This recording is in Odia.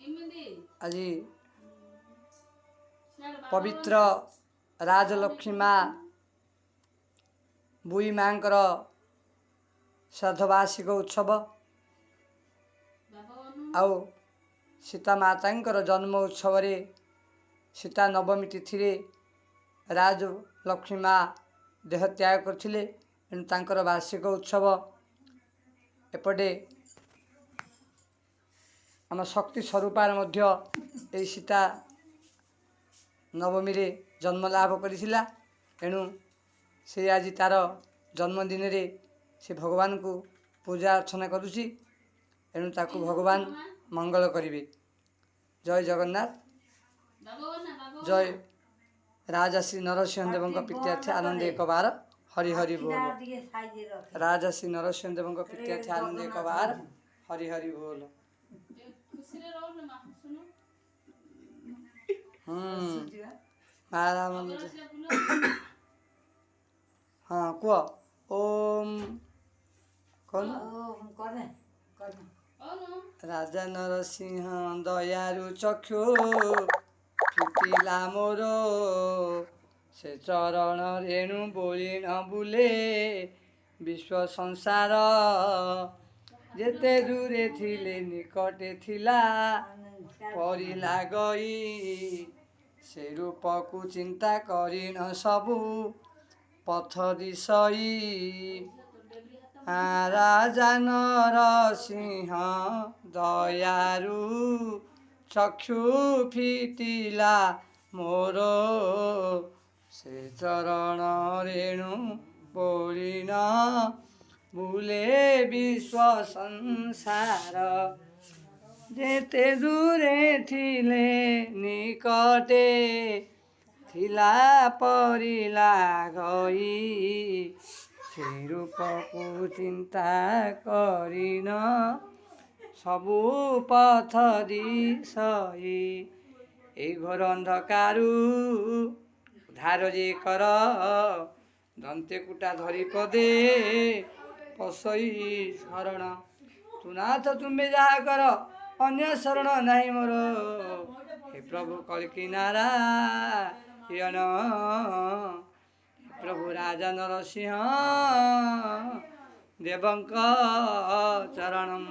ଆଜି ପବିତ୍ର ରାଜଲକ୍ଷ୍ମୀ ମା ବୁଇ ମାଙ୍କର ଶ୍ରାଦ୍ଧବାର୍ଷିକ ଉତ୍ସବ ଆଉ ସୀତା ମାତାଙ୍କର ଜନ୍ମ ଉତ୍ସବରେ ସୀତା ନବମୀ ତିଥିରେ ରାଜଲକ୍ଷ୍ମୀ ମା ଦେହତ୍ୟାଗ କରିଥିଲେ। ଏଣୁ ତାଙ୍କର ବାର୍ଷିକ ଉତ୍ସବ। ଏପଟେ ଆମ ଶକ୍ତି ସ୍ୱରୂପାର ମଧ୍ୟ ଏଇ ସୀତା ନବମୀରେ ଜନ୍ମ ଲାଭ କରିଥିଲା। ଏଣୁ ସେ ଆଜି ତା'ର ଜନ୍ମଦିନରେ ସେ ଭଗବାନଙ୍କୁ ପୂଜା ଅର୍ଚ୍ଚନା କରୁଛି। ଏଣୁ ତାକୁ ଭଗବାନ ମଙ୍ଗଳ କରିବେ। ଜୟ ଜଗନ୍ନାଥ, ଜୟ ରାଜା ଶ୍ରୀ ନରସିଂହ ଦେବଙ୍କ ପ୍ରୀତ୍ୟାର୍ଥେ ଆନନ୍ଦ ଏକବାର ହରି ହରି ବୋଲ। ରାଜା ଶ୍ରୀ ନରସିଂହ ଦେବଙ୍କ ପ୍ରୀତ୍ୟାର୍ଥେ ଆନନ୍ଦ ଏକବାର ହରି ହରି ବୋଲ। ହୁଁ ମା ରାମ। ହଁ, କୁହ ଓମ୍ କହୁନ। ରାଜା ନରସିଂହ ଦୟାରୁ ଚକ୍ଷୁ ଫିଟିଲା ମୋର, ସେ ଚରଣ ରେଣୁ ବୋଳିଣ ବୁଲେ ବିଶ୍ୱ ସଂସାର। ଯେତେ ଦୂରେ ଥିଲେ ନିକଟେ ଥିଲା ପରି ଲାଗଇ, ସେ ରୂପକୁ ଚିନ୍ତା କରିଣ ସବୁ ପଥ ଦିଶଇ। ରାଜା ନରସିଂହ ଦୟାରୁ ଚକ୍ଷୁ ଫିଟିଲା ମୋର, ସେ ଚରଣ ରେଣୁ ବୋଳିଣ ବୁଲେ ବିଶ୍ୱ ସଂସାର। ଯେତେ ଦୂରେ ଥିଲେ ନିକଟେ ଥିଲା ପରି ଲାଗଇ, ସେ ରୂପକୁ ଚିନ୍ତା କରିଣ ସବୁ ପଥ ଦିଶଇ। ଏଇ ଘୋର ଅନ୍ଧକାରୁ ଉଦ୍ଧାର ଯେ କର, ଦନ୍ତେ କୁଟା ଧରି ପଦେ ପଶଇ ଶରଣ। ତୁ ନାଥ ତୁମେ ଯାହା କର, ଅନ୍ୟ ଶରଣ ନାହିଁ ମୋର। ହେ ପ୍ରଭୁ କଳ୍କି ନାରାୟଣ, ପ୍ରଭୁ ରାଜା ନରସିଂହ ଦେବଙ୍କ ଚରଣମ୍।